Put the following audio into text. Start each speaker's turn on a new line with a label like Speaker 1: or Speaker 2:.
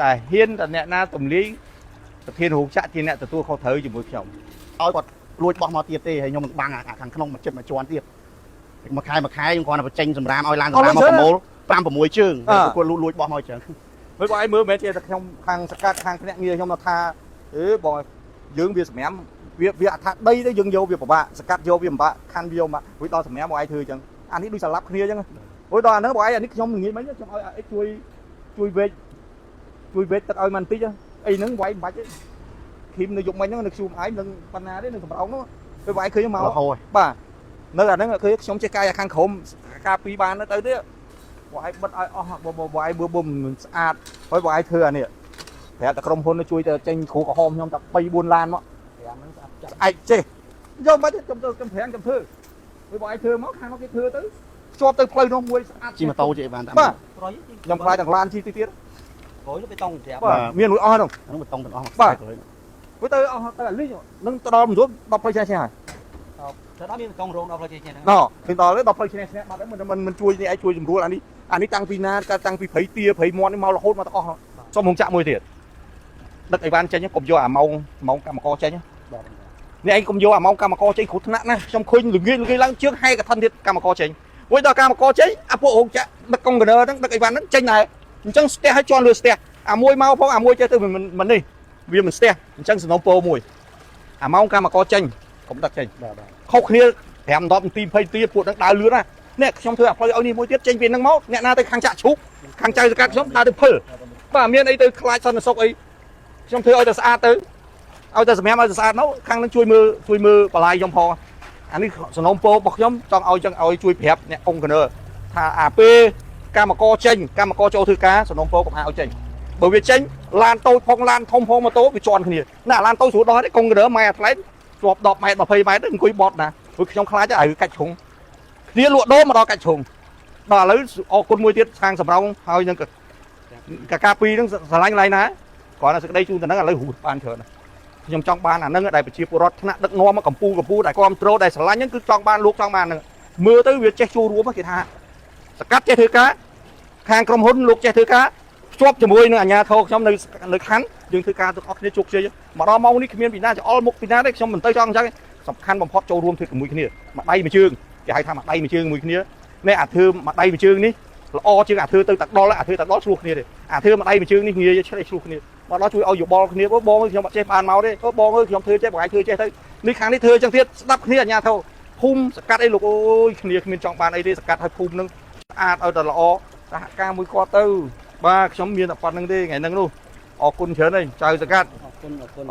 Speaker 1: តែហ៊ានតែអ្នកណាទម្លាយប្រធានរោងចក្រជាអ្នកទទួលខុសត្រូវជាមួយខ្ញុំ
Speaker 2: ឲ្យគាត់លួចបោះមកទៀតទេហើយខ្ញុំនឹងបាំងអាខាងក្នុងមួយចិត្តមួយជាន់ទៀតមួយខែមួយខែខ្ញុំគ្រាន់តែបញ្ចេញសម្រាមឲ្យឡើងសម្រាមមកប្រមូល5 6ជើងគាត់លួចលួចបោះមកអញ្ចឹង
Speaker 1: ហើយបងឯងមើលមិនមែនជាតែខ្ញុំខាងសកាត់ខាងភ្នាក់ងារខ្ញុំថាអេបងយើងវាសម្រាមវាអត់ថាដីទេយើងយកវាពិបាកសកាត់យកវាពិបាកខណ្ឌវាយកមករួចដល់សម្រាមបងឯងធ្វើអញ្ចឹងអានេះដូចស្លាប់គ្នាអញ្ចឹងអូយដល់អាហ្នឹងបងឯងអានេះខ្ញុំងាយមិញខ្ញុំឲ្យអិចជួយជួយវេកជួយវេកទឹកឲ្យมันបន្តិចអីហ្នឹងវាយមិនបាច់ទេឃីមនៅយប់មិញហ្នឹងនៅខ្ជុំឯងនឹងបណ្ណាទេនៅសម្រោងនោះពេលបងឯងឃើញមករ
Speaker 2: ហូត
Speaker 1: បាទនៅអាហ្នឹងឃើញខ្ញុំចេះកាយខាងក្រោមការពីបានទៅទៀតបងឯងបិទឲ្យអស់បងឯងប៊ំស្អាតហើយបងឯងធ្វើអានេះប្រាប់តែក្រុមហ៊ុនជួយទៅចេញគ្រូក្រហមខ្ញុំតែ3 4ឡានមក
Speaker 3: ប្រាំហ្នឹងស្អាតចាក់
Speaker 1: ស្អែកចេះយកមិនខ្ញុំទៅខ្ញុំប្រាំងខ្ញុំធ្វើហើយបងឯងធ្វើមកខាងនោះគេធ្វើទៅជាប់ទៅផ្លូវនោះមួយស្អាត
Speaker 2: ជិះម៉ូតូជិះបានតាម
Speaker 1: បាទ
Speaker 3: ក្រោយ
Speaker 1: ខ្ញុំខ្លាចទាំងឡានជិះតិចទៀត
Speaker 3: ក្រោយទៅបេតុងត្រាប់
Speaker 1: បាទមានរួចអស់ហ្នឹង
Speaker 2: ហ្នឹងបតង់ទាំងអស់
Speaker 1: វាទៅអស់ទៅអាលីងនឹងទៅដល់មិនរួច10ផ្លូវឆ្នេះឆ្នេះហើយ
Speaker 3: ទៅដល់មានបេតុងរងដល់ផ្លូវចេះហ្នឹង
Speaker 1: ណឃើញដល់10ផ្លូវឆ្នេះឆ្នេះបាត់ហើយមិនមិនមិនជួយនេះឯងជួយសម្រួលអានេះអានេះតាំងពីណាតាំងពីព្រៃទាព្រៃមាន់នេះមករហូតមកទៅអស់សុំរោងចក្រមួយទៀតដឹកអីវ៉ាន់ចេញកុំយកអាម៉ោងម៉ោងកម្មករចេញ
Speaker 3: បាទ
Speaker 1: នេះឯងកុំយកអាម៉ោងកម្មករចេញគ្រោះថ្នាក់ណាខ្ញុំឃើញល្ងាចល្ងាចឡើងជើងហែកថាទៀតកម្មករចេញវិញដល់កម្មករចេញអាពួករោងចក្រដឹកកុងតឺន័រហ្នឹងដឹកអីវ៉ាន់ហ្នឹងចេញដែរអញ្ចឹងស្ទះឲ្យជន់លើស្ទះអាមួយមកផងអាមួយចេះទៅមិនមិននេះវាមិនស្ទះអញ្ចឹងសំណូមពរមួយអាម៉ោងកម្មករចេញកុំដឹកចេញ
Speaker 3: បាទបាទ
Speaker 1: ខុសគ្នា5 10នាទី20នាទីពួកហ្នឹងដើរលឿនណានេះខ្ញុំធ្វើអាផ្លូវឲ្យនេះមួយទៀតចេញពីហ្នឹងមកអ្នកណាទៅខាងចាក់ឈូកខាងចៅសកាត់ខ្ញុំដើរទៅភិលបាទមានអីទៅខ្លាចសន្តិសុខអីខ្ញុំធ្វើឲ្យតែស្អាតទៅឲ្យតែសម្រាប់ឲ្យតែស្អាតមកខាងហ្នឹងជួយមើលជួយមើលបន្លាយខ្ញុំផងអានេះសំណូមពររបស់ខ្ញុំចង់ឲ្យចឹងឲ្យជួយប្រាប់អ្នកអង្គនើថាអាពេលកម្មករចេញកម្មករចូលធ្វើការសំណូមពរកុំឲ្យចេញបើវាចេញឡានតូចផងឡានធំផងម៉ូតូវាជន់គ្នាណាឡានតូចស្រួលដោះទេកុងនើម៉ែអាថ្លៃជាប់10ម៉ែត្រ20ម៉ែត្រទៅអង្គុយបត់ណាព្រោះខ្ញុំខ្លាចទៅឲ្យកាច់ជ្រុងគ្នាលក់ដូរមកដល់កាច់ជ្រុងដល់ឥឡូវអរគុណមួយទៀតខាងសំរោងហើយនឹងកាកាពីរហ្នឹងស្រឡាញ់ឡៃណាគ្រាន់តែសេចក្តីជូនទៅហ្នឹងឥឡូវរស់បានច្រើនណាស់ខ្ញុំចង់បានអាហ្នឹងដែលប្រជាពលរដ្ឋថ្នាក់ដឹកនាំកម្ពុជាកម្ពុជាដែលគ្រប់គ្រងដែលស្រឡាញ់ហ្នឹងគឺចង់បានលោកចង់បានហ្នឹងមើលទៅវាចេះចូលរួមគេថាសកាត់ចេះធ្វើការខាងក្រុមហ៊ុនលោកចេះធ្វើការភ្ជាប់ជាមួយនឹងអាជ្ញាធរខ្ញុំនៅនៅខណ្ឌយើងធ្វើការទាំងអស់គ្នាជោគជ័យមកដល់ម៉ោងនេះគ្មានពីណាច្អល់មុខពីណាទេខ្ញុំមិនទៅចង់អញ្ចឹងសំខាន់បំផុតចូលរួមធ្វើជាមួយគ្នាមួយដៃមួយជើងគេហៅថាមួយដៃមួយជើងមួយគ្នានេះអាធ្វើមួយដៃមួយជើងនេះល្អជាងអាធ្វើទៅតាដល់អាធ្វើតាដល់ឆ្លោះគ្នាទេអាធ្វើមួយដៃមួយជើងនេះងាយឆ្លេះឆ្លោះគ្នាមកដល់ជួយឲ្យយោបល់គ្នាបងខ្ញុំអត់ចេះបានមកទេបងអើយខ្ញុំធ្វើចេះបងឯងធ្វើចេះទៅនេះខាងនេះធ្វើអញ្ចឹងទៀតស្ដាប់គ្នាអាជ្ញាធរភូមិសកាត់អីលោកអើយគ្នាគ្មានចង់បានអីទេសកាត់ឲ្យភូមិនឹងស្អាតឲ្យតែល្អសហការមួយគាត់ទៅបាទខ្ញុំមានតែប៉ុណ្្នឹងទេថ្ងៃហ្នឹងនោះអរគុណច្រើនហើយចៅសកាត់
Speaker 3: អរគុណអរគុណ